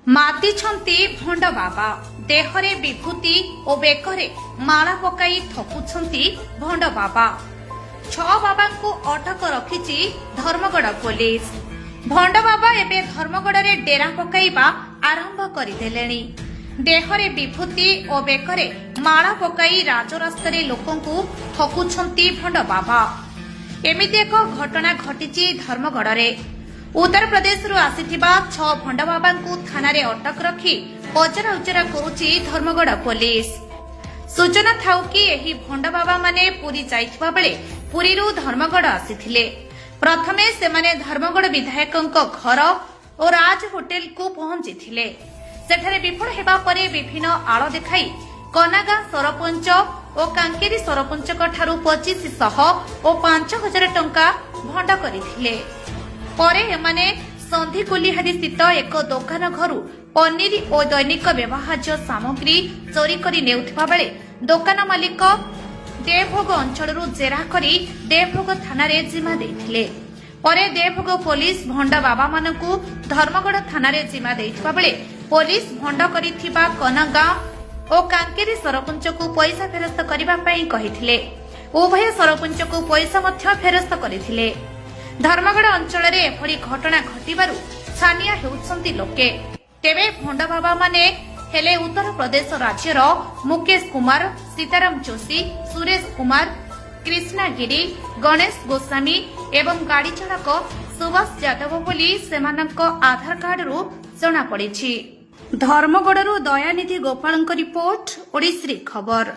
ମାତିଛନ୍ତି ଭଣ୍ଡ ବାବା। ଦେହରେ ବିଭୂତି ଓ ବେକରେ ମାଳା ପକାଇ ଠକୁଛନ୍ତି ଭଣ୍ଡ ବାବା। ଛଅ ବାବାଙ୍କୁ ଅଟକ ରଖିଛି ଧର୍ମଗଡ଼ ପୋଲିସ। ଭଣ୍ଡ ବାବା ଏବେ ଧର୍ମଗଡ଼ରେ ଡେରା ପକାଇବା ଆରମ୍ଭ କରିଦେଲେଣି। ଦେହରେ ବିଭୂତି ଓ ବେକରେ ମାଳା ପକାଇ ରାଜରାସ୍ତାରେ ଲୋକଙ୍କୁ ଠକୁଛନ୍ତି ଭଣ୍ଡ ବାବା। ଏମିତି ଏକ ଘଟଣା ଘଟିଛି ଧର୍ମଗଡ଼ରେ। ଉତ୍ତରପ୍ରଦେଶରୁ ଆସିଥିବା ଛଅ ଭଣ୍ଡବାବାଙ୍କୁ ଥାନାରେ ଅଟକ ରଖି ପଚରା ଉଚରା କରୁଛି ଧର୍ମଗଡ଼ ପୋଲିସ। ସୂଚନା ଥାଉ କି, ଏହି ଭଣ୍ଡବାବାମାନେ ପୁରୀ ଯାଇଥିବା ବେଳେ ପୁରୀରୁ ଧର୍ମଗଡ଼ ଆସିଥିଲେ। ପ୍ରଥମେ ସେମାନେ ଧର୍ମଗଡ଼ ବିଧାୟକଙ୍କ ଘର ଓ ରାଜ ହୋଟେଲକୁ ପହଞ୍ଚିଥିଲେ। ସେଠାରେ ବିଫଳ ହେବା ପରେ ବିଭିନ୍ନ ଆଳ ଦେଖାଇ କନାଗାଁ ସରପଞ୍ଚ ଓ କାଙ୍କେରୀ ସରପଞ୍ଚଙ୍କ ଠାରୁ 2500 ଓ 5000 ଟଙ୍କା ଭଣ୍ଡ କରିଥିଲେ। ପରେ ଏମାନେ ସନ୍ଧିକୁଲିହାରୀ ସ୍ଥିତ ଏକ ଦୋକାନ ଘରୁ ପନିର ଓ ଦୈନିକ ବ୍ୟବହାର୍ଯ୍ୟ ସାମଗ୍ରୀ ଚୋରି କରି ନେଉଥିବା ବେଳେ ଦୋକାନ ମାଲିକ ଦେଭୋଗ ଅଞ୍ଚଳରୁ ଜେରା କରି ଦେଭୋଗ ଥାନାରେ ଜିମା ଦେଇଥିଲେ। ପରେ ଦେଭୋଗ ପୋଲିସ ଭଣ୍ଡ ବାବାମାନଙ୍କୁ ଧର୍ମଗଡ଼ ଥାନାରେ ଜିମା ଦେଇଥିବା ବେଳେ ପୋଲିସ ଭଣ୍ଡ କରିଥିବା କନଗାଁ ଓ କାଙ୍କେରୀ ସରପଞ୍ଚକୁ ପଇସା ଫେରସ୍ତ କରିବା ପାଇଁ କହିଥିଲେ। ଉଭୟ ସରପଞ୍ଚକୁ ପଇସା ମଧ୍ୟ ଫେରସ୍ତ କରିଥିଲେ। ଧର୍ମଗଡ଼ ଅଞ୍ଚଳରେ ଏଭଳି ଘଟଣା ଘଟିବାରୁ ଛାନିଆ ହେଉଛନ୍ତି ଲୋକେ। ତେବେ ଭଣ୍ଡ ବାବାମାନେ ହେଲେ ଉତ୍ତରପ୍ରଦେଶ ରାଜ୍ୟର ମୁକେଶ କୁମାର, ସୀତାରାମ ଯୋଶୀ, ସୁରେଶ କୁମାର, କ୍ରିଷ୍ଣା ଗିରି, ଗଣେଶ ଗୋସ୍ୱାମୀ ଏବଂ ଗାଡ଼ି ଚାଳକ ସୁଭାଷ ଯାଦବ ବୋଲି ସେମାନଙ୍କ ଆଧାର କାର୍ଡରୁ ଜଣାପଡ଼ିଛି। ଧର୍ମଗଡ଼ରୁ ଦୟାନିଧି ଗୋପାଳଙ୍କ ରିପୋର୍ଟ, ଓଡ଼ିଶ୍ରୀ ଖବର।